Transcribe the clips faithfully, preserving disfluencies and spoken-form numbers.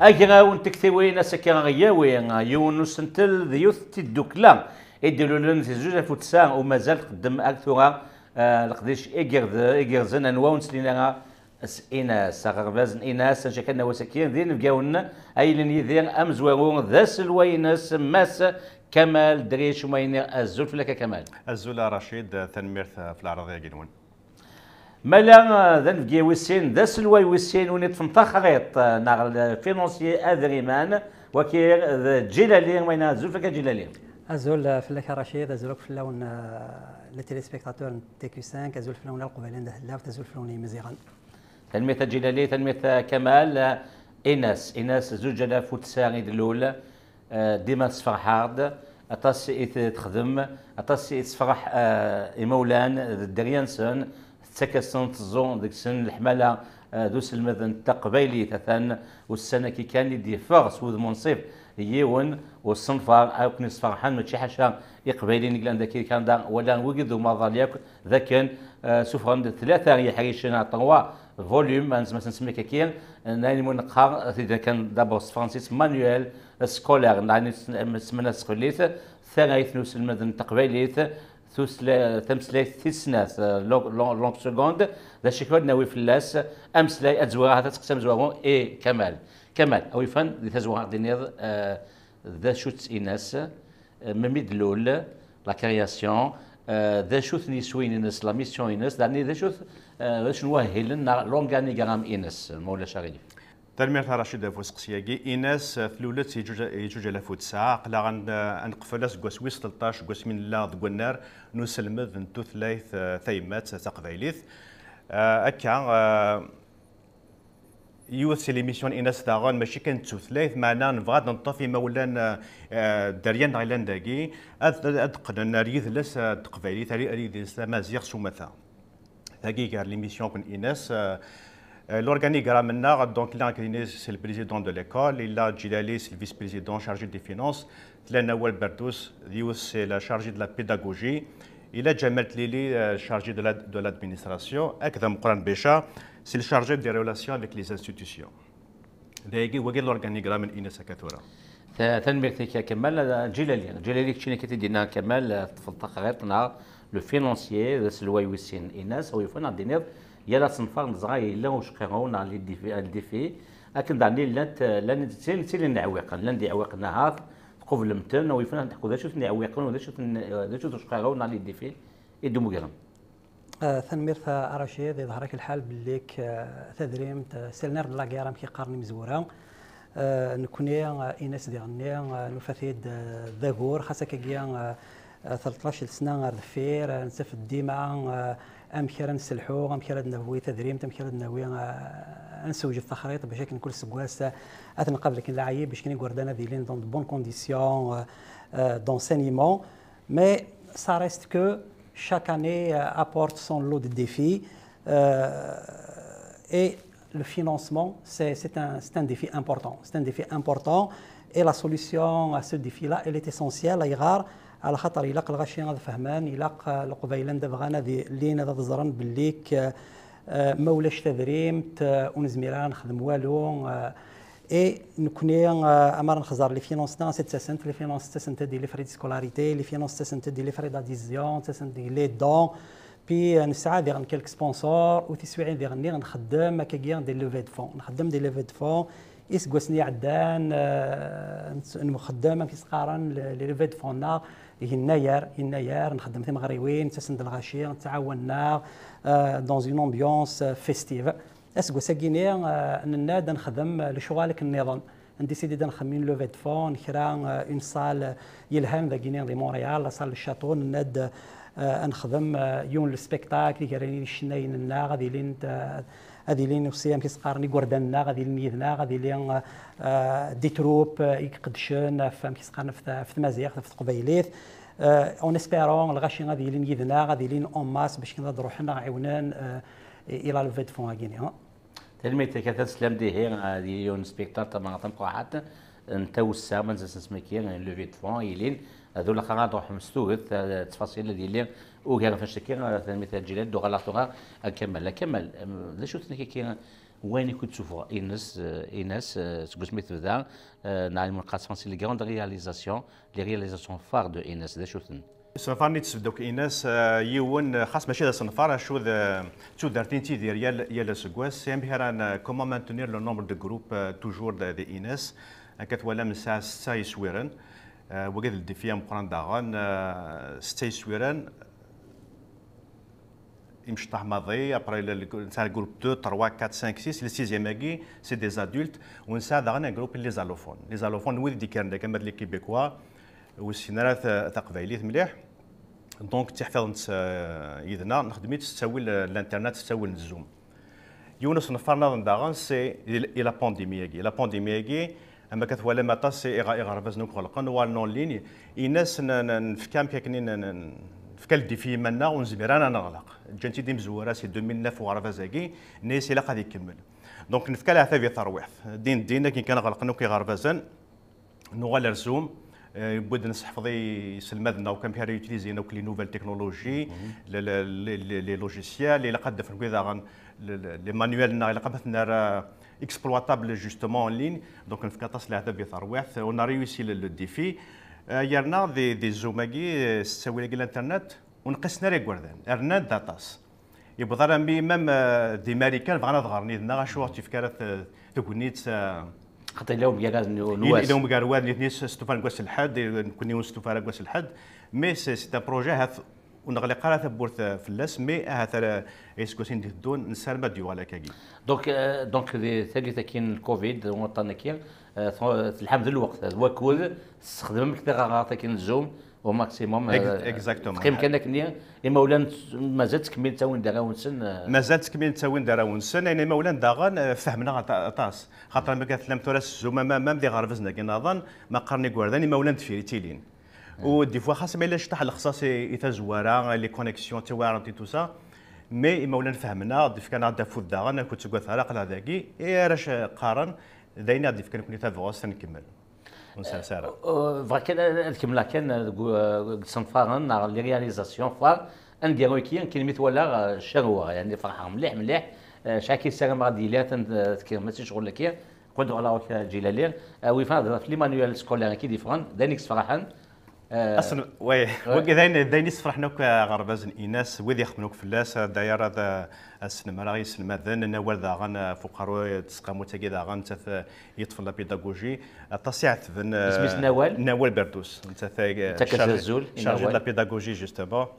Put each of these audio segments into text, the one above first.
Agraw n tektiwin, ass-agi ad aɣ-yawi yiwen n usentel d yiwet n tiddukla i d-ilulen si zuǧ alaf u tesɛa u mazal txeddem ar tura, eh, leqdic igerrz-, igerrzen, anwa ur neslin ara s Inas, aɣerbaz n Inas, anect kan n wass-agi d inebgawen ay yellan yid-i amezwaru d aselway-ines, Mass Kamal Dric, umayni. Azul fell-ak a Kamal. Azul a Racid, tanemmirt ɣef leɛraḍ-agi-nwen. Mala, eh, d anebgi wis sin, d aselway wis sin, win iṭṭfen taxriṭ, eh, neɣ le financier adriman, waki d Ǧilali, umayni. Azul fell-ak a Ǧilali. Azul, eh, fell-ak a Racid, azul akk fell-awen, eh, les téléspectateurs n T Q cinq, azul fell-awen a Leqbayel anda tellamt, azul fell-awen a Yimaziɣen. Tanemmirt a Ǧilali, tanemmirt a Kamal. Inas, Inas zuǧ alaf u tesɛa i d-tlul, eh, dima tessefreḥ-aɣ-d, aṭas i t-, texdem, aṭas i tessefreḥ, eh, imawlan d dderya-nsen, tettak-asen teẓẓu deg-sen leḥmala, eh, d uselmed n taqbaylit. Atan ussan-agi kan i d-yeffeɣ s wudem unṣib yiwen usenfar akken yessefreḥen, mačči ḥaca iqbayliyen i yellan dagi kan da, wala wigi d umaḍal yakk, d akken, eh, sufɣen-d tlata n yiḥricen, à trois volumes, ad nezmer ad nsemmi akka, n ayen umi neqqar, tidak kan, d'abord s tefransist, manuel scolaire, neɣ ayen semman s teqbaylit, tarrayt n uselmed n teqbaylit, tusla-, tameslayt tis snat, eh, langue, langue, langue seconde, d acu kan ad nawi fell-as ameslay, ad zwireɣ, ad teqsam zwaru i Kamal. Kamal, a wi yufan di tazwara ad d-tiniḍ, eh, d acu-tt Inas, eh, melmi d-tlul, la création, eh, d acu-ten yiswiyen-ines, la mission-ines, daɣen d acu-t, eh, d acu n wahilen neɣ l'organigramme-ines, ma ulac aɣilif. Tanemmirt a Racid ɣef useqsi-agi. Inas, eh, tlul-d si juj, i juj alaf u tesɛa, aql-aɣ ad n-, ad neqfel aseggas wis tleṭṭac, deg wasmi nella deg wannar n uselmed n tutlayt, eh, tayemmat taqbaylit. Eh, akka, eh, yiwet si l'émission n Inas daɣen, mačči kan d tutlayt, meɛna nebɣa ad neṭṭef imawlan, eh, eh, dderya-nneɣ yellan dagi, ad, ad, ad qqnen ar yidles, eh, n teqbaylit, ar, ar yidles amaziɣ s umata. Tagi gar l'émission akked Inas, euh, euh, l'organigramme-nneɣ, donc, yella Akrini, c'est le président de l'école, yella Djilali, c'est le vice-président chargé des finances, tella Nawal Berdous, d yiwet, c'est la chargée de la pédagogie, yella Djamal Tlili, euh, chargé de la, de l'administration, akked Ameqran Bicha, c'est le chargé des relations avec les institutions. Dagi, wagi l'organigramme n Inas akka tura. Ta-, tanemmirt-ik a Kamal. Ǧilali, Ǧilali, keččini akka i d-yenna Kamal, eh, teṭṭfeḍ taxriṭ neɣ le financier, d aselway wis sin Inas, a wi yufan ad d-tiniḍ, yal asenfar neẓra yella ucqirrew neɣ le défi, le défi. Akken daɣen i llant, eh, llan, ttilin, ttilin iɛewwiqen, llan-d iɛewwiqen ahat, tqublem-ten, a wi yufan ad d-teḥkuḍ d acu-ten iɛewwiqen, d acu-ten, eh, d acu-t ucqirrew neɣ le défi i d-tmugrem. Ah, tanemmirt a Racid, iḍher-ak lḥal belli-k, ah, tadrimt, ah, c'est le nerf de la guerre, amek i qqaren imezwura. Ah, nekni, ah, Inas diɣenni, ah, nufa-t-id, ah, d agur, xas akkagi, ah, ah, tleṭṭac n sna ar deffir, ah, nettaf-d dima, ah, amek ara nselḥu, amek ara d-nawi tadrimt, amek ara d-nawi, ah, ad nessewjed taxriṭ, bac akken kul seggas, ah, ad t-nqabel akken lɛayib, bac akken igerdan ad ilin dans de bonnes conditions, ah, ah, d'enseignement. Mais ça reste que chaque année, euh, apporte son lot de défis, euh, et le financement, c'est, c'est un, c'est un défi important. C'est un défi important et la solution à ce défi-là, elle est essentielle. Ayɣer? Ɛla xaṭer ilaq lɣaci ad fehmen, ilaq, euh, Leqbayel anda bɣan ad ilin ad ẓren belli k-, euh, ma ulac tadrimt, euh, ur nezmir ara nexdem walu, euh, Et nekni, euh, amar nexẓer les finances, c'est ttasent, les finances ttasent-d i les frais de scolarité, les finances ttasent-d i les frais d'adhésion, ttasent-d i les dons. Puis, euh, nesɛa diɣen quelques sponsors, u tiswiɛin diɣen nni nxeddem akkagi des levées de fonds. Nxeddem des levées de fonds, iseggasen iɛeddan, euh, nxeddem, amek i s-qqaren, les, les levées de fonds-nneɣ, yennayer, yennayer, nxeddem timeɣriwin, ttasen-d lɣaci, ttɛawanen-aɣ, euh, dans une ambiance, euh, festive. Aseggas-agi-ni, eh, nenna-d ad nexdem, eh, lecɣal akken nniḍen. Ndisidi ad nexdem une levée de fonds, nekra, eh, une salle, eh, yelhan dagini di Montréal, la salle du château, nenna-d, eh, ad nexdem, eh, yiwen le spectacle, i gar-, icennayen-nneɣ, ad ilin, eh, ad ilin aussi, amek i s-qqaren, igerdan-nneɣ, ad ilin yid-neɣ, ad ilin, eh, eh, des troupes, eh, i iqeddcen ɣef, amek i s-qqaren, ɣef ta-, ɣef tmaziɣt, ɣef teqbaylit. Eh, en espérant, lɣaci ad ilin yid-neɣ, ad ilin en masse, bac kan ad ruḥen, ad ɣ-ɛiwnen, eh, i, i la levée de fonds-agi-ni, ha? Tanemmirt-ik a taslam dihi, ad yili yiwen n spectacle tameɣra tamekruḥat n tawessa, ma nzaz nesmaki, levée de fonds, yilin, ad ulaqar ad ruḥem s tuget, eh, ttfaṣil ad yili ugar n fectaki, eh, tanemmirt a Ǧilal, d uɣaleɣ tura a Kamal. A Kamal, em, d acu-ten kiki, Wayen i k-id-sufeɣ Ines, eh, Ines, eh, seg wasmi tebda, eh, neɣ les grandes réalisations, les réalisations phares de Ines, d acu-ten? Isenfaren i d-tesbedd akk Ines, eh, yiwen, eh, xas mačči d asenfar, acu d, eh, d tudert i nettidir yal, yal aseggas, c'est amek ara n-, comment maintenir le nombre de groupes, eh, toujours de, de Ines. Akka twalam nesɛa setta yeswiren, eh, wagi d ldifi ameqqran daɣen, eh, setta yeswiren, imecṭaḥ maḍi, après le, le, le groupe deux, trois, quatre, cinq, six, le sixième-agi, c'est des adultes, u nesɛa daɣen un groupe les allophones. Les allophones, wid d-ikkren-d akka ma d les Québécois, ur ssinen ara ta-, taqbaylit mliḥ. Donc, ttaḥfiḍen-tt, euh, yid-neɣ, nexdem-itt s ttawil, euh, n l'internet, s ttawil n Zoom. Yiwen usenfar nniḍen daɣen, c'est i la pandémie-agi. La pandémie-agi, am akka twalam aṭas i iɣ-, iɣerbazen akk ɣelqen, uɣalen en ligne, Ines n-, n-, nefka amek akken i n-, n-, nefka le défi i yiman-nneɣ, ur nezmir ara ad neɣleq. Ǧǧan-t-id imezwura si deux mille neuf uɣerbaz-agi, nna-yas ilaq ad ikemmel. Donc nefka leɛtab i terwiḥt. Din din akken kan ɣelqen akk iɣerbazen, nuɣal ar Zoom, eh, yewwi-d nesseḥfeḍ i iselmaden-nneɣ akk amek ara utiliser akk les nouvelles technologies, le, le, le, le, les logiciels, ilaq ad d-afen wid daɣen le, le, les manuels-nneɣ, ilaq ad ten-nerr exploitables justement en ligne. Donc nefka aṭas leɛtab i terwiḥt, on a réussi le, le défi. Eh, yerna di, di Zoom-agi, eh, s ttawil-agi l'internet, ur nqisen ara igerdan, rnan-d aṭas. Yewweḍ armi même, euh, di Marikan bɣan ad ɣren yid-neɣ, acu ur ɣ-tt-yefka ara t-, tegnit, euh, xaṭi yella umgarad n, n wass. Yella umgarad, nitni s-, stufan deg wass n lḥedd, nekkni ur nestufa ara deg wass n lḥedd. Mais c'est, c'est un projet, ahat ur neɣliq ara tawwurt, euh, fell-as, mais ahat ara iseggasen d-iteddun, nessarem ad d-yuɣal akkagi. Donc, euh, donc, di tallit-agi n le covid, n waṭṭan-agi, euh, tɣ-, telḥam d lweqt, d wakud, tessexdmem tiɣerɣert-agi n Zoom, au maximum, euh, exactement. Teqqim kan akken, imawlan mazal ttkemmilen ttawin-d arraw-nsen, euh. Mazal ttkemmilen ttawin-d arraw-nsen, ayen imawlan daɣen, euh, fehmen-aɣ aṭa-, aṭas. Xaṭer mi ara tellam tura s Zoom, ama, ama d iɣerbazen-agi nniḍen, ma qqaren igerdan, imawlan deffir i ttilin. U des fois, xas ma yella ciṭṭaḥ lexṣaṣ i, i tazwara, les connexions, tiwaɛrent et tout ça, mais imawlan fehmen-aɣ-d, fkan-aɣ-d afud daɣen, akud tuggat ara aql-aɣ dagi, i arrac qqaren, d ayen i ɣ-d-ifkan nekkni tabɣest ad nkemmel. Ur nesɛi ara. Euh, bɣiɣ kan ad, ad kemmleɣ kan deg, euh, deg isenfaren neɣ les réalisations phares, aneggaru-agi, akken mi t-walaɣ, euh, cerweɣ, yani ferḥeɣ mliḥ, mliḥ. Euh, cḥal kan ssarameɣ ad d-yili atan, euh, tekkrem-as i ccɣel-agi. Qwed ɣer ɣur-k, a Ǧilali. Euh, wi fan ɣef les manuels scolaires-agi d-yeffɣen, d ayen i yessefraḥen. Euh, asen-, ouais, ouais. Wagi d ayen, d ayen i yessefraḥen akk aɣerbaz n Ines, wid ixeddmen akk fell-as, euh, d'ailleurs ad, ad snemreɣ iselmaden, n awal daɣen, euh, ɣef uqerru n tseqqamut-agi daɣen, nettat, euh, yeṭṭfen la pédagogie, aṭas i iɛetben, euh, isem-is Nawal? Nawal Berdous, nettat, euh, chargé, azul i chargé de Nawal. La pédagogie, justement.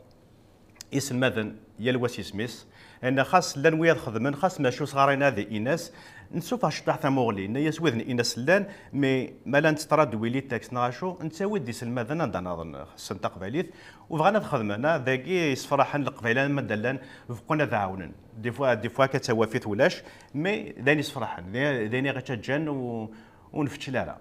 Iselmaden, yal wa s yisem-is. Ayen xas llan wiyaḍ xedmen, xas mačči usɣar-inna di Ines, nessufeɣ ciṭṭaḥ tamuɣli, nna-yas wid n Ines llan, mais ma la nettradwi les textes neɣ acu, nettawi-d iselmaden anda nniḍen, xessen taqbaylit, u bɣan ad xedmen, ah, dagi yessefraḥen Leqbayel ama d llan, beqqun ad ɛawnen. Des fois, des fois akka d tawafit ulac, mais d ayen yessefraḥen, d, d ayen i ɣ-ittaǧǧan u, ur nfeččel ara.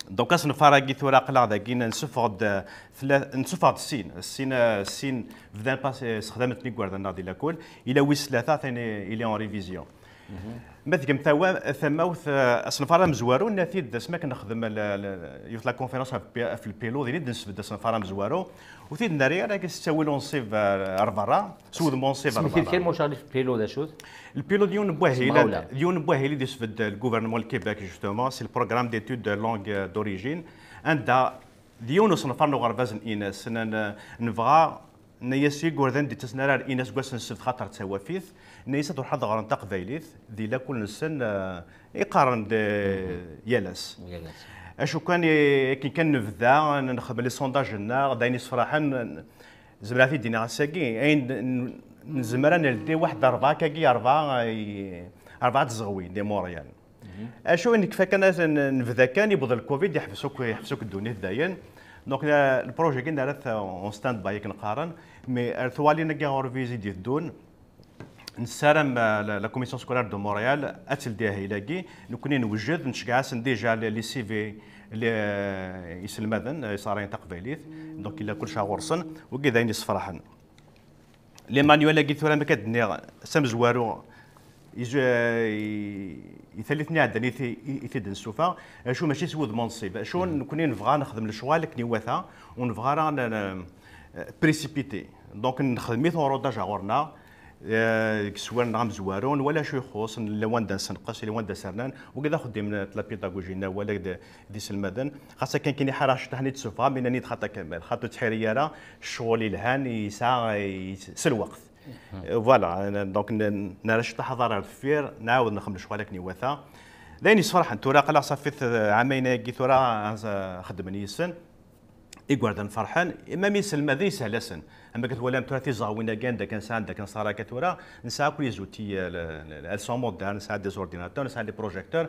Donc asenfar-agi tura aql-aɣ dagi nessufeɣ-d, eh, tla-, nessufeɣ-d sin, sin, eh, sin bdan pas-, eh, sexdamen-ten igerdan-nneɣ di lakul, ila wis tlata, atan i-, il est en révision. Ma tgem tawa-, tamawt, eh, asenfar amezwaru, nna-t-id asmi akken nexdem la, la, yiwet la conférence ɣef pi-, ɣef lpilu, din i d-nesbedd asenfar amezwaru, ur t-id-nerri ara s ttawil unṣib, eh, ar berra, s wudem unṣib ar berra. Smekti-d kan, ma ulac aɣilif, lpilu d acu-t? Lpilu d yiwen n wahil, d yiwen n wahil i d-yesbedd le gouvernement n Québec, justement, c'est le programme d'études de langue, euh, d'origine, anda d yiwen usenfar n uɣerbaz n Ines, n-, n-, nebɣa, nna-yas i yigerdan d-ittasen ara ar Ines deg wass n ssebt xaṭer d tawafit, nna-yas ad ruḥen ad ɣren taqbaylit di lakul-nsen, euh, i qqaren-d, euh, yal ass. Yal ass. Acu kan, i-, akken kan nebda, nexdem les sondages-nneɣ, d ayen yessefraḥen, zemreɣ ad t-id-iniɣ ass-agi, ayen n-, n-, nezmer ad neldi waḥed rebɛa akkagi, rebɛa, i, rebɛa tzeɣwin di Montréal. Acu i nekfa kan ad n-, nebda kan, yewweḍ le covid, yeḥbes akk, yeḥbes akk ddunit dayen. Donc, la, le projet-agi nerra-t en stand-by akken qqaren, mais ar twalin-agi aɣurbiz i d-iteddun, nessaram, euh, la, la Commission Scolaire de Montréal ad teldi ahil-agi. Nekkni newjed, nceggeɛ-asen déjà les, les C V, les, euh, iselmaden, euh, yesɣarayen taqbaylit. Donc, yella kullec ɣur-sen. Wagi d ayen yessefraḥen. Les manuels-agi tura, ma akka d-nniɣ, s amezwaru, izu-, euh, i, i tallit-nni iɛeddan i t-, i, i t-id-nessufeɣ. Acu mačči s wudem unṣib. Acu nekkni nebɣa nexdem lecɣal akken iwata, ur nebɣa ara n-, n-, précipiter. Donc, nexdem-it en rodage ɣur-neɣ. Eh, deg uswir-nneɣ amezwaru, nwala acu ixuṣṣ, nella wanda nsenqes, nella wanda sernan, wagi d axeddim n la pédagogie, nwala d, d iselmaden. Xas akken kan iḥar aceṭṭaḥ-nni d-tessufɣem, yenna-nni-d xaṭa Kamal, xaṭi ur ttḥiri ara, ccɣel ilhan, yesɛa, yes-, s lweqt. Eh, voilà, n-, donc n-, nerra ciṭṭaḥ aḍar ar deffir, nɛawed nexdem lecɣal akken iwata. D ayen yesferḥen, tura aql-aɣ ṣafi t-, ɛamayen-agi tura, eh, xeddmen yis-sen. Igerdan ferḥen, même iselmaden yeshel-asen. Am akken twalam tura tiẓawin-agi, anda kan sɛan, anda kan ṣara akka tura, nesɛa akk les outils, euh, le, le, elles sont modernes, nesɛa des ordinateurs, nesɛa des projecteurs.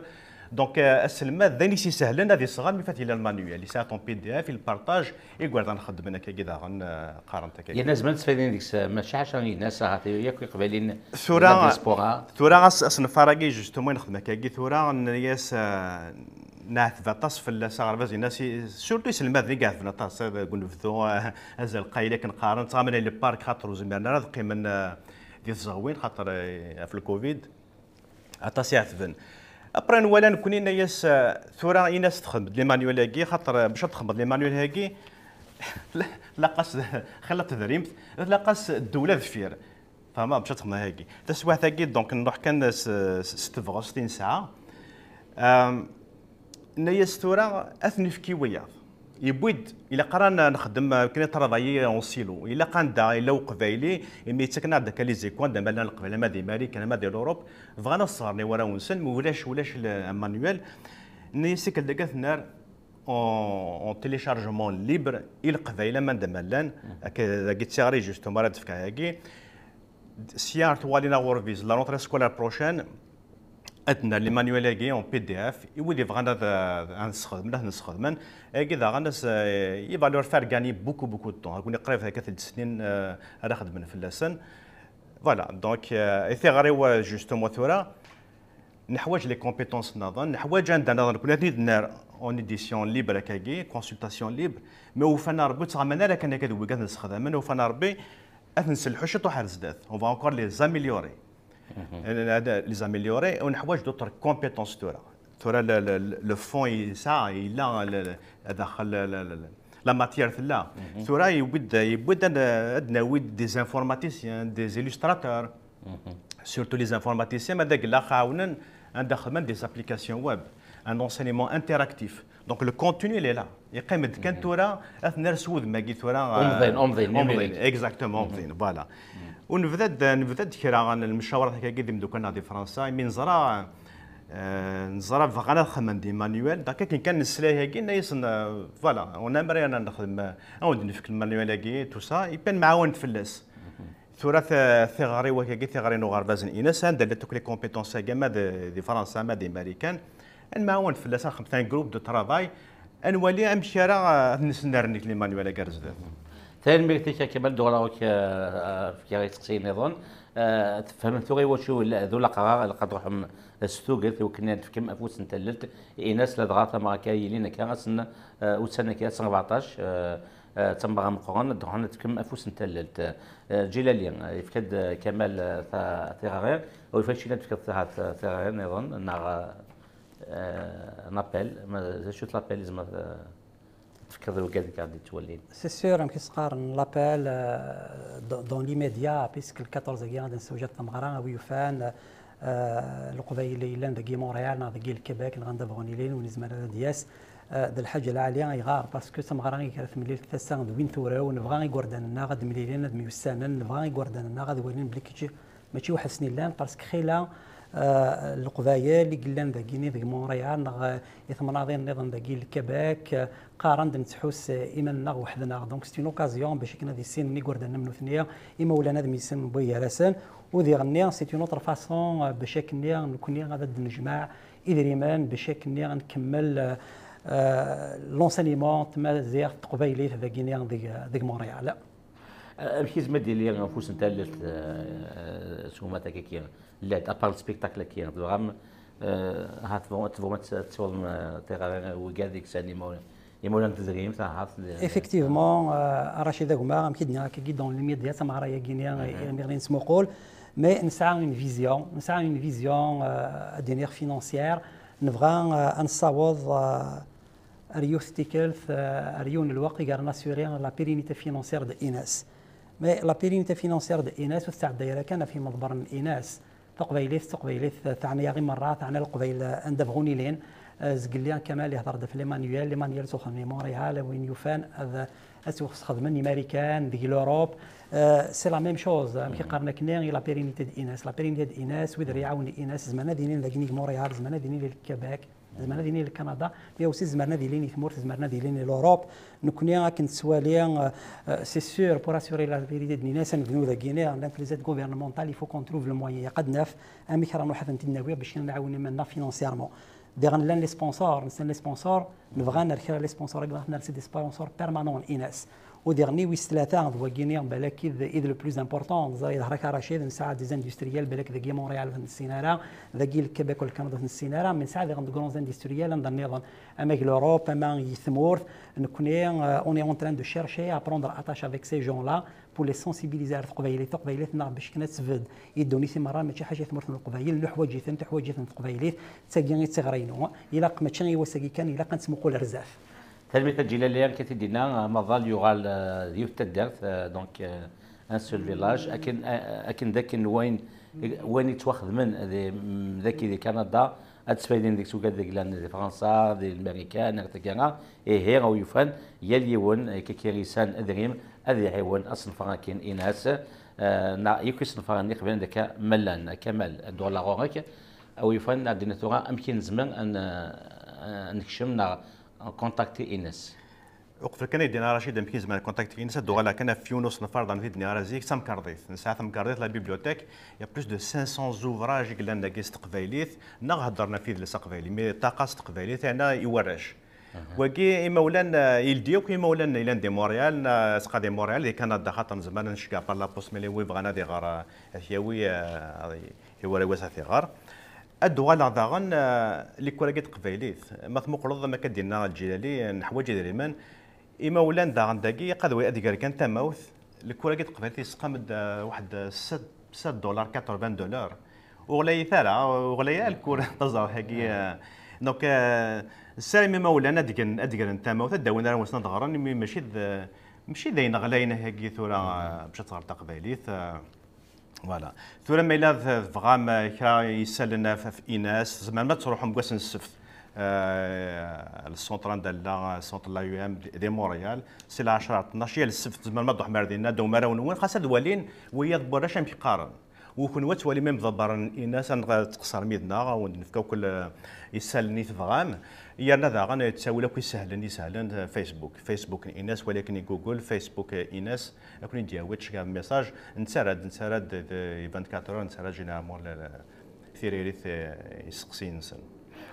Donc, euh, aselmad, d ayen i s-isehlen ad iseɣ, mi fat yella lmanuel, yesɛa ton P D F, il partage, igerdan xeddmen akkagi daɣen, euh, qqaren-t akkagi. Yerna zemren ad ttfaydin deg-s, euh, maca ḥaca yinna-s, ahat yakk iqbayliyen Tura, la diaspora. Tura as-, asenfar-agi, justement, i nexdem akkagi tura, nenna-yas, euh, neɛteb aṭas fell-as aɣerbaz-ines, i, surtout iselmaden i iɛetben aṭas, eh, deg unebdu, eh, azal qayli akken qqaren, ttɣaman i le parc, xaṭer ur zmiren ara ad qqimen, eh, di tẓawin, xaṭer, eh, ɣef le covid, aṭas i ɛetben. Après, nwala nekni, nenna-yas, eh, tura, in-as txedmeḍ les manuels-agi, xaṭer, eh, bac ad txedmeḍ les manuels-agi, tlaq-as, xilla tedrimt, tlaq-as ddewla deffir. Fehmeɣ, bac ad txedmeḍ ayagi. Taswiɛt-agi, donc, nruḥ kan s, s, s tebɣest i nesɛa. Am, nenna-yas tura, ad t-nefk i wiyaḍ. Yewwi-d, ilaq ara n-, nexdem, euh, akken i travailler en silo. Ilaq anda yella uqbayli, imi yettaken-aɣ-d akka les échos, anda ma llan leqbayel, ama di Marikan, ama di l'Europe, bɣan ad sɣren i warraw-nsen, mi ulac, ulac le, un manuel. Nenna-yas tikkelt dagi ad t-nerr en, en téléchargement libre i leqbayel, ama anda ma llan, akka dagi d tiɣri, justement, ara d-fkeɣ ayagi. Sya ar twalin aɣurbiz, la rentrée scolaire prochaine, ad nerr les manuels-agi en P D F, i wid yebɣan ad, ad sxedmen, ad ten-sxedmen. Ayagi daɣen, as, il va leur faire gagner beaucoup, beaucoup de temps. Ad ken-iqrib akka d snin, eh, ara xedmen fell-asen. Voilà, donc, eh, i tiɣri-w, eh, justement tura, neḥwaǧ les compétences nniḍen, neḥwaǧ anda nniḍen, nekkni ad ten-id-nerr en édition libre akkagi, consultation libre, mais ufan a Rebbi ur ttɣaman ara kan akka d wigad nsexdamen, ufan a Rebbi ad t-nselḥu ciṭuḥ ar zdat. On va encore les améliorer. Mhm. Euh, les améliorer, u neḥwaǧ d'autres compétences tura. Tura le, le, le fond yesɛa, yella le, le, daxel le, le, le, la matière tella. Mhm. Tura yewwi-d, yewwi-d ad, ad nawi des informaticiens, des illustrateurs. Mhm. Surtout les informaticiens, ma d agella xɛawnen, anda xedmen des applications web, un enseignement interactif. Donc le contenu, il est là. Yeqqim-d kan tura, ad t-nerr s wudem-agi tura, umḍin, euh, umḍin, umḍin, imir-ik. Exactement, umḍin, voilà. U nebda-d, nebda-d kra n lemcawarat akkagi d imeddukal-nneɣ di Fransa, imi neẓra, euh, neẓra bɣan ad xedmen des manuels, donc akken kan nesla-yagi, nenna-yasen, euh, voilà, on aimerait ad nexdem, euh, ad wen-d-nefk lmanuel-agi, tout ça, et puis ad nemɛawan fell-as. Tura t-, tiɣri wakagi, tiɣri n uɣerbaz n Ines, anda llant akk les compétences-agi, ama d, di Fransa, ama di Marikan, ad nemɛawan fell-as, ad nexdem un groupe de travail, ad nwali amek ara, eh, ad nesnerni les manuels-agi ar zdat. Tanemmirt-ik a Kamal, d-uɣaleɣ-ak, eh, eh, fkiɣ isteqsiyen niḍen. Eh, tefhem tura iwacu la-, d ulaqrar, ilaq ad truḥem s tugert, i wakken ad tefkem afus n tallelt i Ines, ladɣa tameɣra akka yilin akka, ass n, eh, ussan akka, ass n rbeɛṭac, eh, eh, d tameɣra meqqren, ad d-ruḥen ad tefkem afus n tallelt. Eh, Ǧilali, eh, yefka-d, eh, Kamal, eh, ta-, tiɣri, ur yefka keččini ad tefkeḍ ta-, ta-, tiɣri niḍen, neɣ, eh, un appel, ma d acu-t l'appel, yezmer, eh, tefkeḍ i wigad i k-aɣ-d-yettwalin? C'est sûr, amek i s-qqaren, l'appel, euh, dans, dans l'immédiat, puisque le quatorze-agi ad nessewjad tameɣra, a wi yufan, euh, Leqbayel yellan dagi Montréal, neɣ dagi le Québec, neɣ anda bɣun ilin, ur nezmir ara ad d-yas, euh, d lḥaǧa lɛali, ayɣer? Parce que tameɣra i kra temlilt tasa d win turew, nebɣa igerdan-nneɣ ad mlilen, ad myussanen, nebɣa igerdan-nneɣ ad walin belli kečč mačči weḥd-sen i llan, parce que xilla, euh, Leqbayel i yellan dagini deg Montréal, neɣ, euh, i temnaḍin nniḍen dagi le Québec, euh, qqaren-d nettḥus, euh, iman-nneɣ weḥd-neɣ. Donc c'est une occasion bac akken ad issinen igerdan am nutni, imawlan ad myussanen wway gar-asen, u diɣenni c'est une autre façon, euh, bac akken nekkni ad d-nejmeɛ idrimen, bac akken ad nkemmel, euh, euh, l'enseignement n tmaziɣt teqbaylit dagini deg, deg Montréal. Amek yezmer ad yili ufus n tallelt, eh, s umata-agi? Llant, à part le spectacle-agi, tebɣam, eh, ahat tebɣam, tebɣam ad tesɛum, eh, tiɣri, wigad i yesɛan imawlan, imawlan n tedrimt, ahat, eh, Effectivement, euh, Rachid Agma, amek i d-nniɣ akkagi dans les médias, tameɣra-agi-ni, mhm, i, i nesmuqul, mais nesɛa une vision, nesɛa une vision, euh, ad d-iniɣ financière, nebɣa, euh, ad nessaweḍ, euh, ar yiwet n tikkelt, eh, ar yiwen n lweqt i gar nassurer la pérennité financière de Ines. Mais la pérennité financière de Ines ur tettɛedday ara kan ɣef yimeḍbaren n Ines. Taqbaylit, taqbaylit teɛna-yaɣ i merra, teɛna Leqbayel anda bɣun ilin. Eh, zgelli Kamal ihder-d ɣef les manuels, les manuels ttwaxedmen i Montréal, win yufan ad, ad ttwaxedmen i Marikan, deg l'Europe. Eh, c'est la même chose, amek i qqaren akken, i la pérennité de Ines. La pérennité de Ines, wid ara iɛawnen Ines, zemren ad ilin dagi i Montréal, zemren ad ilin i Québec, zemren ad ilin i Canada, mais aussi zemren ad ilin i tmurt, zemren ad ilin i l'Europe. Nekkni akken nettwali, eh, eh, c'est sûr, pour assurer la pérennité de Ines, ad nebnu dagi, llant les aides gouvernementales, il faut qu'on trouve le moyen. Ilaq ad naf amek ara nruḥ ad tent-id-nawi bac kan ad nɛawen iman-nneɣ financièrement. Diɣen llan les sponsors, nessen les sponsors, nebɣa ad nerr kra les sponsors, ad nerr des sponsors permanents n Ines. U diɣen wis tlata d wagini balak i d, i d le plus important, ẓer yeḍher-ak a Racid, nesɛa des industriels balak dagi Montréal ur ten-nessin ara, dagi le Québec u le Canada ur ten-nessin ara, mais nesɛa diɣen de grands industriels anda nniḍen, ama deg l'Europe, ama i tmurt, nekkni, euh, on est en train de chercher à prendre attache avec ces gens-là, pour les sensibiliser ar teqbaylit. Taqbaylit-nneɣ bac kan ad tebded i ddunit i merra, mačči ḥaca i tmurt n Leqbayel, nuḥwaǧ-iten, tuḥwaǧ-iten teqbaylit, d tagi i d tiɣri-inu. Ilaq mačči i wass-agi kan, ilaq ad nettmuqul ar zdat. Tanemmirt a Ǧilali, akka i d-yenna, amaḍal yuɣal, euh, d yiwet taddart, euh, donc, euh, un seul village, akken, euh, akken d akken wayen, wayen yettwaxedmen di, dagi di Kanada, ad ttfaydin deg-s ugad deg lan di Fransa, di Lmarikan, ar taggara, ihi, a wi yufan, yal yiwen, eh, kiki isan adrim, ad iɛiwen asenfar akin Ines, eh, neɣ yakk isenfaren iqbilen d akka ma llan, a Kamal, ad d-uɣaleɣ ɣur-k, a wi yufan, ad d-iniɣ tura amek i nezmer ad n-, eh, ad nekcem neɣ nkontakti Ines. Uqbel kan ay d-yenna Racid amek i nezmer ad nkontakti Ines, ad d-uɣaleɣ kan ɣef yiwen usenfar d-, t-id-nniɣ ara zik, d tamkarḍit. Nesɛa tamkarḍit, la bibliothèque, il y a plus de cinq cents ouvrages i yellan dagi s teqbaylit, neɣ heddren ɣef yidles aqbayli, mais ṭṭaqa s teqbaylit, yeɛna i warrac. Wagi imawlan, eh, yeldi akk imawlan yellan di Montréal, neɣ asqa di Montréal, di Canada, xaṭer nezmer ad nceggeɛ par la poste, mais win yebɣan ad iɣer, eh, ad t-yawi, eh, i warraw-is ad t-iɣer. Ad d-uɣaleɣ daɣen, eh, likwal-agi n teqbaylit. Ma tmuqleḍ, am akka d-yenna Ǧilali, neḥwaǧ idrimen. Imawlan daɣen dagi, ilaq ad, ad ger kan tamawt. Likwal-agi n teqbaylit yesqam-d, eh, waḥed, eh, sept, sept dollars, quatre-vingts dollars. Ur ɣlayit ara, ur ɣlay ara lkur taẓawt-agi, eh. Donc, eh, nessaram imawlan ad d-gen, ad d-gren tamawt, ad d-awin arraw-nsen ad ɣren, imi mačči d, mačči d ayen ɣlayen ahagi tura, eh, bac ad teɣer taqbaylit, eh. Voilà. Tura ma yella tebɣam, eh, kra n yisallen ɣef, ɣef Ines, tzemrem ad truḥem deg wass n ssebt, eh, le centre anda nella, eh, centre la U M di, di Montréal, si lɛecṛa ar tnac yal ssebt tzemrem ad truḥem ar dinna, ad d-tawim arraw-nwen, xas ad walin wiyaḍ n warrac amek qqaren. U kenwi ad twalim imḍebbren n Ines, ad tqeṣrem yid-neɣ, ad wen-d-nefk akk, eh, isallen i tebɣam. Yerna daɣen, eh, ttawil akk isehlen, isehlen, eh, Facebook. Facebook n Ines, wali akken i Google, Facebook, eh, Ines. Ad ken-id-yawi ttcegga message, nettarra-d, nettarra-d d, d vingt-quatre heures, nettarra généralement le, le, tiririt, eh, isteqsiyen-nsen.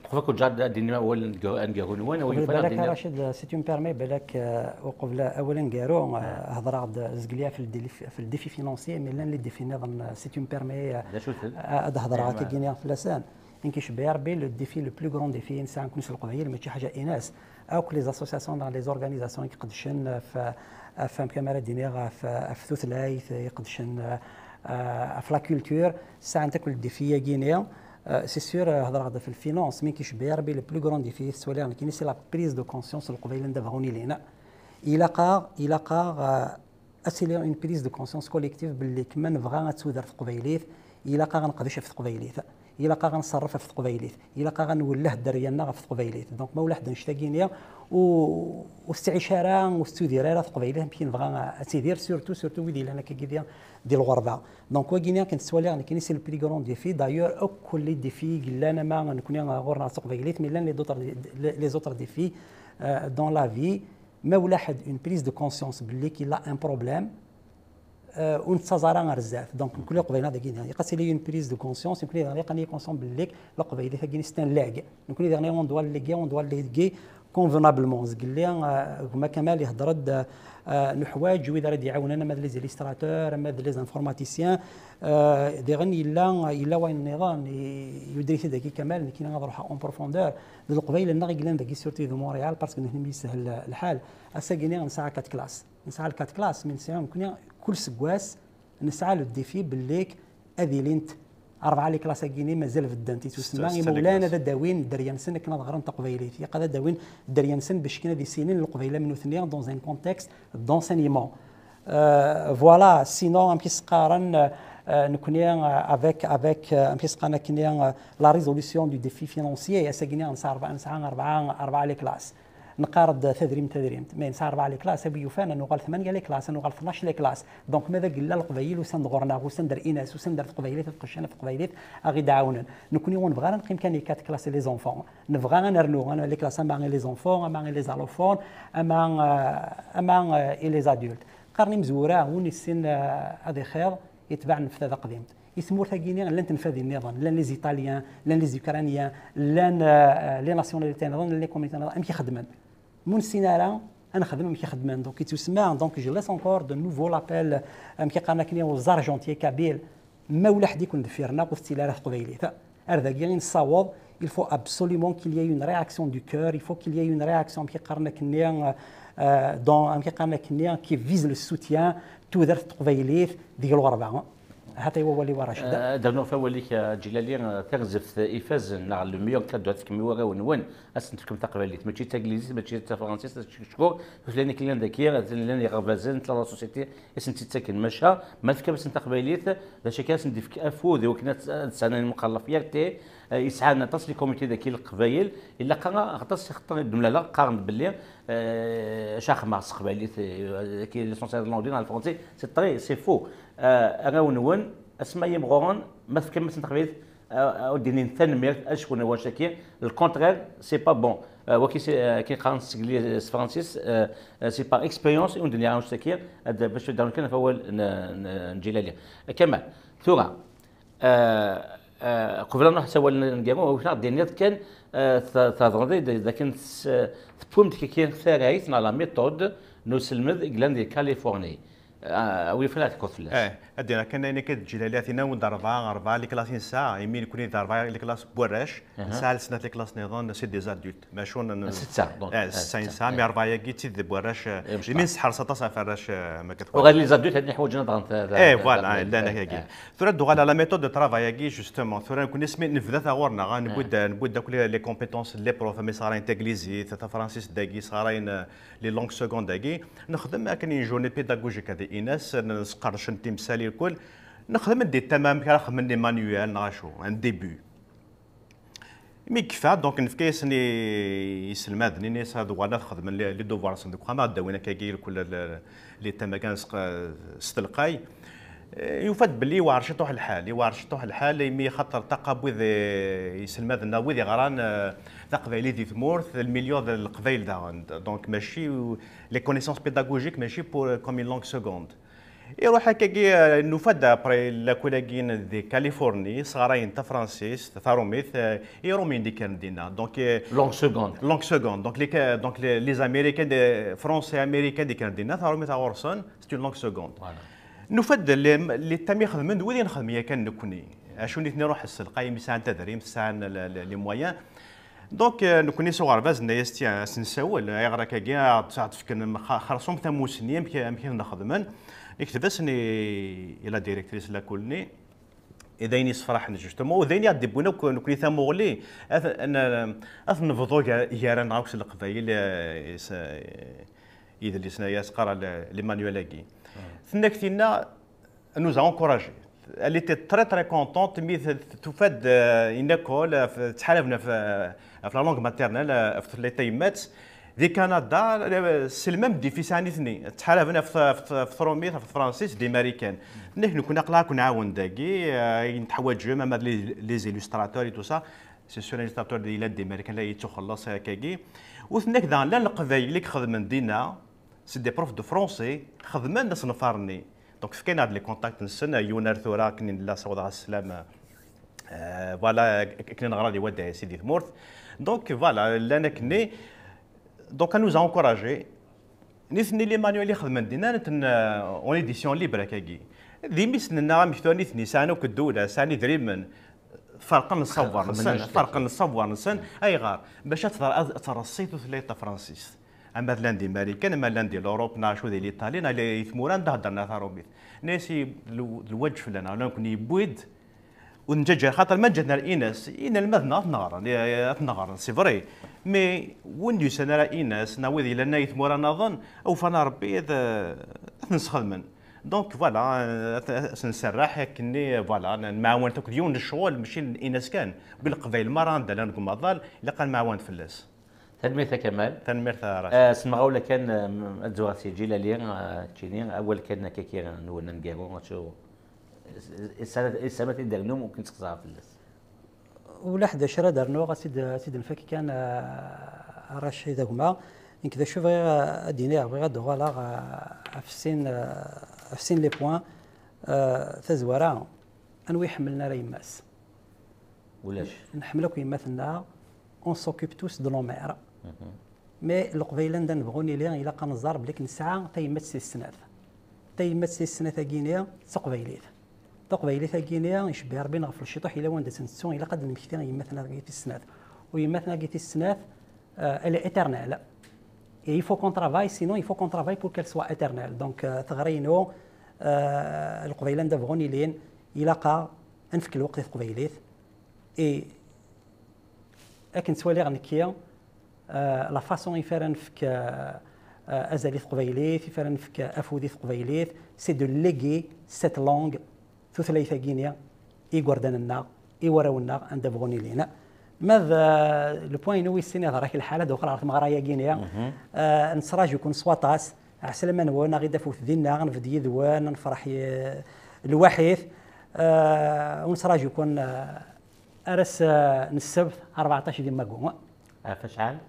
Qbel akk ǧǧeɣ ad d-inim awal aneggaru-nwen, a wi yufan ad d-inim. Racid, si tu me permets, balak, eh, uqbel awal aneggaru, eh, hedreɣ-d zgelli ɣef le défi, ɣef le défi financier, mais llan les défis nniḍen, eh, si tu me permets, eh, ad hedreɣ akkagini fell-asen. Nekk icebbeḥ Rebbi, le défi, le plus grand défi i nesɛa nekkni s Leqbayel, mačči ḥaǧa Ines. Akk les associations neɣ les organisations i iqeddcen ɣef, ɣef, amek ara d-iniɣ, ɣef, ɣef tutlayt, iqeddcen, eh, ɣef la culture, sɛant akk le défi-agi-ni. Eh, c'est sûr, eh, hedreɣ-d ɣef le finance, mais nekk icebbeḥ Rebbi, le plus grand défi i tettwaliɣ nekkini, c'est la prise de conscience n Leqbayel anda bɣun ilin. Ilaq-aɣ, ilaq-aɣ, eh, ad tili une prise de conscience collective belli ma nebɣa ad tudert teqbaylit, ilaq-aɣ ad neqdec ɣef teqbaylit, ilaq-aɣ ad nṣerref ɣef teqbaylit, ilaq-aɣ ad nwelleh dderya-nneɣ ɣef teqbaylit. Donc ma ulaḥ d annect-agi-ni, ur, ur tettɛic ara, ur tettudir ara teqbaylit amek i nebɣa ad tidir, surtout, surtout wid yellan akkagi di, di lɣerba. Donc wagi-ni akken tettwaliɣ nekkini, c'est le plus grand défi. D'ailleurs, akk les défis i yellan, ama nekkni ɣur-neɣ d teqbaylit, mais llan les autres, les autres défis, euh, dans la vie. Ma ulaḥ une prise de conscience belli qu'il a un problème, euh, ur nettaẓ ara ar zdat. Donc, nekkni Leqbayel dagi, ilaq ad tili une prise de conscience, nekkni daɣen ilaq ad nili conscient belli Leqbayel tagi c'est un legs. Nekkni daɣen on doit le léguer, on doit le léguer convenablement. Zgelli, euh, gma Kamal ihder-d, euh, nuḥwaǧ wid ara d-iɛawnen, ama d les illustrateurs, ama d les informaticiens. Euh, diɣen yella, yella wayen nniḍen, i, yudri-t-id dagi Kamal, nekkini ad ruḥeɣ en profondeur. D Leqbayel-nneɣ i yellan dagi, surtout de Montréal, parce que nekkni mi yeshel lḥal. Ass-agi-ni nesɛa quatre classes. Nesɛa les quatre classes, mais nesɛa nekkni kul seggas nesɛa le défi belli ad ilint rebɛa les classes-agi-ni mazal beddent, i tusemma imawlan ad d-awin dderya-nsen akken ad ɣren taqbaylit, ilaq ad d-awin dderya-nsen bac kan ad issinen Leqbayel am nutni dans un contexte d'enseignement. Euh, voilà, sinon, amek i s-qqaren, euh, nekkni, euh, avec, avec, euh, amek i s-qqaren akkenni, euh, la résolution du défi financier, ass-agi-nni nesɛa rebɛa, nesɛa rebɛa, rebɛa les classes. Neqqar-d tadrimt, tadrimt, mais nesɛa rebɛa les classes, a wi yufan, ad nuɣal tmanya les classes, ad nuɣal tnac les classes. Donc, ma d agella Leqbayel, usan-d ɣur-neɣ, usan-d ar Inas, usan-d ar Teqbaylit, ad qeccen ɣef Teqbaylit, a ɣ-id-ɛawnen. Nekkni ur nebɣi ara neqqim kan i quatre classes et les enfants. Nebɣa ad nernu, ad nernu les classes ama i les enfants, ama i les allophones, ama, euh, ama, euh, i les adultes. Qqaren imezwura, win issin, euh, ad ixiḍ, itbeɛ nnefta taqdimt. I tmurt-agi-nni llant nnfadi nniḍen, llan les Italiens, llan les Ukrainiens, llan, euh, les nationalités nniḍen, llan les communautés nniḍen, amek i xeddmen. Ma ur nessin ara ad nexdem amek i xeddmen. Donc, yettusemma, donc, je laisse encore de nouveau l'appel, amek i qqaren akkenni, aux argentiers kabyles. Ma ulaḥ di-ken deffir-nneɣ, ur tettili ara teqbaylit. Ar dagi i nessaweḍ, il faut absolument qu'il y ait une réaction du cœur, il faut qu'il y ait une réaction, amek i qqaren akkenni, euh, dans, amek i qqaren akkenni, qui vise le soutien, tudert teqbaylit, deg lɣerba. Hata i wawal-iw a Racid. Eh, ad rnuɣ ɣef wawal-ik, a Ǧilali, eh, taɣzeft ifazen, neɣ le meilleur cadeau ad tefkem i warraw-nwen, ad sen-tefkem taqbaylit, mačči d taglizit, mačči d tafransist, ad tcekcku tutlayin akken llan daki, ad llan iɣerbazen, tla la société, i sen-tt-ittaken. Maca, ma tefkam-asen taqbaylit, d acu akka, ad sen-d-ifk afud i wakken ad, ad sɛan imuqar la fierté, eh, yesɛan aṭas les communautés daki n Leqbayel, ilaq-aɣ aṭas ixeṭṭen i d-mlaleɣ, qqaren-d belli, eh, acu xedmeɣ s teqbaylit, eh, qui est l'essentiel de l'anglais, dans le français, c'est très, c'est faux. Eh, arraw-nwen, asma yimɣuren, ma tefkam-asen taqbaylit, eh, ur d-inin tanemmirt, acku n wacaki, le contraire, c'est pas bon. Eh, waki, c'est, eh, akken qqaren s tegli-, s tefransist, eh, eh, c'est par expérience i wen-d-nniɣ anect-agi, ad, bac ad d-rnu kan ɣef wawal n, n, n Ǧilali. Eh, Kamal, tura, eh, eh, qbel ad nruḥ s awal n, n Garu, ur d-tiniḍ kan, eh, ta-, tahedreḍ-d d akken s-, tewwim-d kiki tarayt neɣ la méthode n uselmed i yellan di Californie. Ah, wi fell-as tekkuḍ fell-as. Eh, ad d-iniɣ kan ayen akka d Ǧilali, a tin-a, ur d rebɛa, rebɛa les classes i nesɛa, imi nekkni d rebɛa les classes n warrac, nesɛa snat les classes nniḍen, c'est des adultes. Maca ur n-, setta, donc, eh, eh, setta i nesɛa, mais rebɛa-agi d tid n warrac, eh, imi nesḥerṣ aṭas ɣef warrac, eh, ma akka. Uɣal les adultes, ad ḥwaǧen ad ɣren ta-, ta-, eh, voilà, llan akkagi. Tura ad d-uɣal la méthode de travail-agi, justement. Tura nekkni asmi nebda taɣur-nneɣ, ah, newwi-d, newwi-d akk les, les compétences, les profs, mi sɣarayen taglizit, tafransist dagi, sɣarayen, eh, les langues secondes-agi, nexdem akken une journée pédagogique ad inas, nesqerdec timsal irkul, nexdem-d des thèmes amek ara xedmen les manuels neɣ acu, un début. Mi yekfa, donc nefka-yasen i yiselmaden, ini-as ad uɣalen ad xedmen les, les devoirs-nsen deg uxxam, ad d-awin akkagi irkul le, les thèmes-agi s, s telqay. Eh, yufa-d belli yewɛer ciṭuḥ lḥal, yewɛer ciṭuḥ lḥal, imi xaṭer ṭṭaq n wid, eh, iselmaden neɣ wid yeɣran, eh, taqbaylit di tmurt, le milieu d Leqbayel daɣen. Donc, mačči, les connaissances pédagogiques, mačči pour, comme une langue seconde. Iruḥ akkagi, eh, nufa-d après lakul-agi di Californie, sɣarayen tafransist, tarumit, eh, i Iṛumyen d-ikkren dinna. Donc, eh, langue seconde. Langue seconde. Donc, les, donc les, les Américains, des Français américains d-ikkren dinna, tarumit ɣur-sen, c'est une langue seconde. Voilà. Nufa-d les, les thèmes i xedmen d wid i nexdem yakan nekkni. Acu nitni ruḥ s telqay, mi sɛan tadrimt, sɛan le, le, les moyens. Donc, euh, nekkni s uɣerbaz, nenna-yas, tiens, ad s-nsawel, ayɣer akkagi, ad, ad fken xa-, xerṣum tamusni, amek, amek i ten-xedmen. Nekteb-asen i, i la directrice n lakul-nni, i d ayen yessefraḥen, justement, u d ayen i ɣ-d-iwwin akk nekkni tamuɣli, ad, ad, ad nebḍu gar, gar-aneɣ akk s Leqbayel, eh, is-, eh, idlisen-agi, as-qqar le, les manuels-agi. Tenna-k tinna, nous a encouragés. Elle était très, très contente, mi t-, t-, tufa-d, euh, une école, euh, f-, ttḥaraben ɣef, euh, ɣef la langue maternelle, euh, ɣef tutlayt tayemmat. Di Canada, euh, c'est le même défi sɛan nitni. Ttḥaraben ɣef, ɣef, ɣef trumit, ɣef tefransist, d Imarikan. Tenna-k, nekkni aql-aɣ ad ken-nɛawen dagi, euh, ayen teḥwaǧem, ama d les, les illustrateurs et tout ça. C'est sûr, illustrateur yella d Imarikan, la yettuxelleṣ akkagi. U tenna-k daɣen, llan Leqbayel i ixedmen dinna, c'est des profs de français, xedmen asenfar-nni. Donc, fkan-aɣ-d les contacts-nsen, yiwen ar tura, akken nella sawḍeɣ-as sslam, euh, voilà, akken neɣra di wadda-s di tmurt. Donc, voilà, llan akkenni. Donc, elle nous a encouragés. Nitni les manuels i xedmen dinna, nitni, euh, en édition libre, akkagi. D imi s-nenna amek tura nitni sɛan akk ddula, sɛan idrimen, ferqen le savoir-nsen, ferqen le savoir-nsen. Ayɣer? Bac ad tḍer-, ad tṛessi tutlayt tafransist. Ama llan di Marikan, ama llan di l'Europe, neɣ acu di l'Italie, neɣ di tmura anda heddren tarumit. Nna-yas, i, l-, lwaǧeb fell-aneɣ, nekkni yewwi-d, ur nǧaǧǧa, xaṭer ma ǧǧan ar Inas, inelmaden ad ten-ɣren, ad ten-ɣren, c'est vrai. Mais win d-yusan ara Inas, neɣ wid yellan i tmura nniḍen, awfan Rebbi ad, ad ten-sxedmen. Donc voilà, euh, ad sen-nserreḥ akken-nni, voilà, nemɛawan akk d yiwen n ccɣel, mačči n Inas kan, deg Leqbayel merra anda llan deg umaḍal, ilaq ad nemɛawan fell-as. Tanemmirt a Kamal. Tanemmirt a Racid. Eh, s lemɣawla kan, eh, ad zuɣeɣ si Ǧilali, eh, keččini, awal kan akka kira nwen aneggaru, acu, is-, is-, isama tidernum, ur ken-ttqeẓɛeɣ fell-as. Ulaḥ d acu ara d-rnuɣ, ad tt-id-, ad tt-id-nfak kan, eh, a Racid a gma. Nekk d acu bɣiɣ, eh, ad d-iniɣ, bɣiɣ ad d-uɣaleɣ, eh, ɣef sin, eh, ɣef sin les points. Eh, tazwara, anwa iḥemmlen ara yemma-s? Ulac. Nḥemmel akk yemma-tneɣ, on s'occupe tous de nos mères. Mais Leqbayel anda nebɣu nili, ilaq ad nẓer belli nesɛa tayemmat tis snat. Tayemmat tis snat-agi-ni d taqbaylit. Taqbaylit-agi-ni icebbeḥ Rebbi neɣ ɣef lciṭuḥ, yella wanda tt-nettu, ilaq ad d-nemmekti i yemma-tneɣ-agi tis snat. U yemma-tneɣ-agi tis snat, euh, elle est éternelle. Et il faut qu'on travaille, sinon il faut qu'on travaille pour qu'elle soit éternelle. Donc, euh, teɣri-inu, euh, Leqbayel anda bɣun ilin, ilaq-aɣ ad nefk lweqt i teqbaylit. Et akken ttwaliɣ nekki, euh, la façon ifa ara nefk, euh, euh, azal i teqbaylit, ifa ara nefk afud i teqbaylit, c'est de léguer cette langue, tutlayt-agi-ni, i igerdan-nneɣ, i warraw-nneɣ, anda bɣun ilin. Ma d, euh, le point-inu wis sin, iḍra-k lḥal, ad uɣaleɣ ɣer tmeɣra-agi-ni. Euh, nettraǧu-ken s waṭas, ɛeslama-nwen, ad aɣ-id-tafut dinna, ad nbedd yid-wen, ad nefreḥ y-, lwaḥid. Euh, ur nettraǧu-ken, euh, ar ass, eh, n ssebt, rbeɛṭac di Magu. Ɣef acḥal?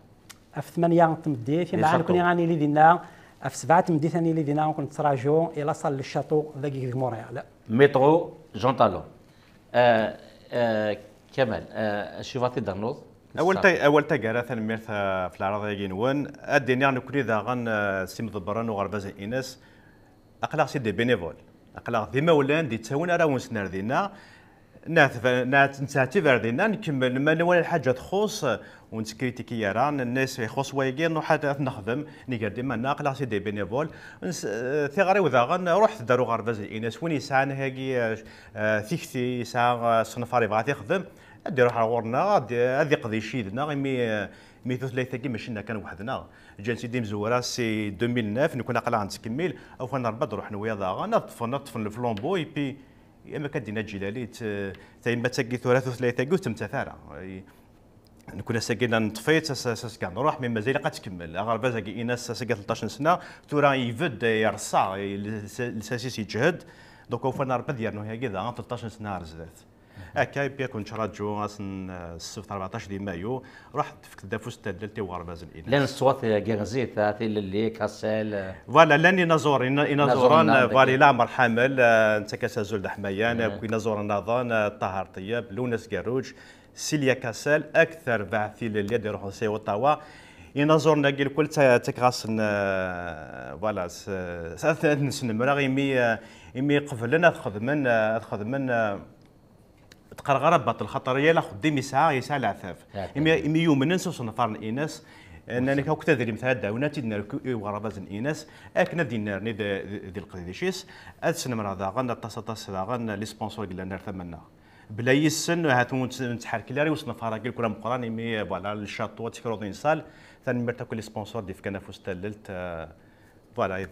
Ɣef tmanya n tmeddit, imɛa nekni ad nili dinna, ɣef sebɛa n tmeddit ad nili dinna, ad ken-nettraǧu, i la salle Le Château, dagi deg Montréal. Métro Jean Talon. Eh, eh, Kamal, eh, acu bɣiḍ ad d-ternuḍ? Awal ta-, awal taggara, tanemmirt, eh, ɣef leɛraḍ-agi-nwen. Ad d-iniɣ nekni daɣen, eh, s imḍebbren n uɣerbaz Ines, aql-aɣ c'est des bénévoles. Aql-aɣ d imawlan d-ittawin arraw-nsen ar dinna. Neɛteb-, neɛt-, nettɛettib ar dinna, nkemmel, ma nwala lḥaǧa txuṣ, ur nettkritiki ara, nenna-as ixuṣ wayagi, nruḥ ad, ad t-nexdem, nger-d iman-nneɣ, aql-aɣ c'est des bénévoles. Nse-, eh, tiɣri-w daɣen, ruḥet-d ar uɣerbaz Ines, win yesɛan hagi, eh, eh, tikti, yesɛa, eh, asenfar yebɣa ad t-ixdem, ad iruḥ ar ɣur-neɣ, ad, ad iqdic yid-neɣ, imi, eh, imi tutlayt-agi mačči nna kan weḥd-neɣ. Ǧǧan-tt-id imezwura si deux mille neuf, nekkni aql-aɣ nettkemmil, awfan Rebbi ad ruḥen wiyaḍ daɣen, ad ṭṭfen, ad ṭṭfen le flambeau, et puis, am akka d-yenna Ǧilali, t-, tayemmat-agi tura, tutlayt-agi ur tettemtat ara. I, nekkni ass-agi la neṭṭef-itt, ass, ass, ass kan nruḥ, mais mazal ilaq ad tkemmel. Aɣerbaz-agi Ines ass-agi tleṭṭac n sna, tura ibedd, yerṣa, i, lsas-is yeǧhed. Donc, awfan Rebbi ad yernu yagi daɣen tleṭṭac n sna ar zdat. Akka, et puis ad ken-nettraǧu ass n, eh, ssebt rbeɛṭac di mayu, ruḥ tefk-d afus n tallelt i uɣerbaz n Ines. Llan ṣṣwat, eh, gar zzit, ah, tilelli, Kassel, eh. Voilà, llan inaẓuren, ina-, inaẓuren, inaẓuren, eh, voilà, ila Ɛmer Ḥamel, eh, nettak-as azul d aḥmayan, akk inaẓuren nniḍen, eh, Ṭaher Ṭeyyeb, Lewnes Gerruǧ, Silya Kassel, akked terbaɛt tilelli ad iruḥen si Ottawa. Inaẓuren-agi lkul tta-, ttakeɣ-asen, eh, voilà, s-, s-, ad, ad nesnemmer imi, eh, imi qeblen ad xedmen, eh, ad xedmen, eh, tqerɣer ara baṭel, xaṭer yal axeddim yesɛa, yesɛa leɛtab. Leɛtab. Imi, imi yumnen s usenfar n Ines, eh, nnan-ak akk tadrimt ara d-awin, ad tt-id-nerk i uɣerbaz n Ines, akken ad yennerni di, di, di leqdic-is. Ad snemreɣ daɣen aṭas, aṭas daɣen les sponsors yellan ar tama-nneɣ. Bla yis-sen, ahat ur nettḥerkil ara i usenfar-agi lkul ameqqran, imi, voilà, le château, ad tekruḍ une salle. Tanemmirt akk les sponsors d-yefkan afus n tallelt, eh, voilà, i,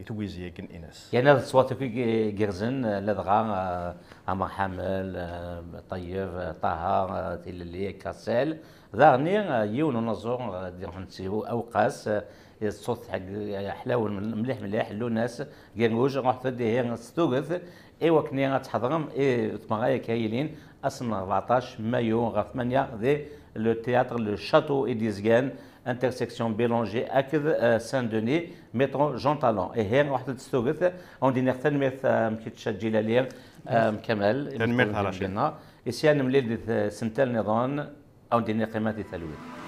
i twizi-agi n Ines. Yerna d ṣṣwat akk i igerrzen, eh, ladɣa, eh, Ɛmer Ḥamel, eh, Ṭeyyeb, eh, Ṭaher, eh, Tilelli, Kassel. Daɣen, eh, yiwen unaẓur, eh, d-iruḥen si Awqas, eh, ṣṣut ḥlawen mliḥ, mliḥ, Lewnes Gerruǧ, ruḥet-d ihi s tuget, i wakken ad tḥeḍrem i tmeɣra-agi ara yilin ass n rbeɛṭac mayu ɣef tmanya di le théâtre Le Château i d-yezgan intersection Bellanger akked, euh, Saint-Denis, métro Jean Talon. Ihi, ruḥet-d s tuget, ad wen-d-iniɣ tanemmirt, euh, am kečč a Ǧilali, euh, am Kamal, tanemmirt a Racid. I sya nemlil di tsental niḍen, ad wen-d-iniɣ qqimet di talwit.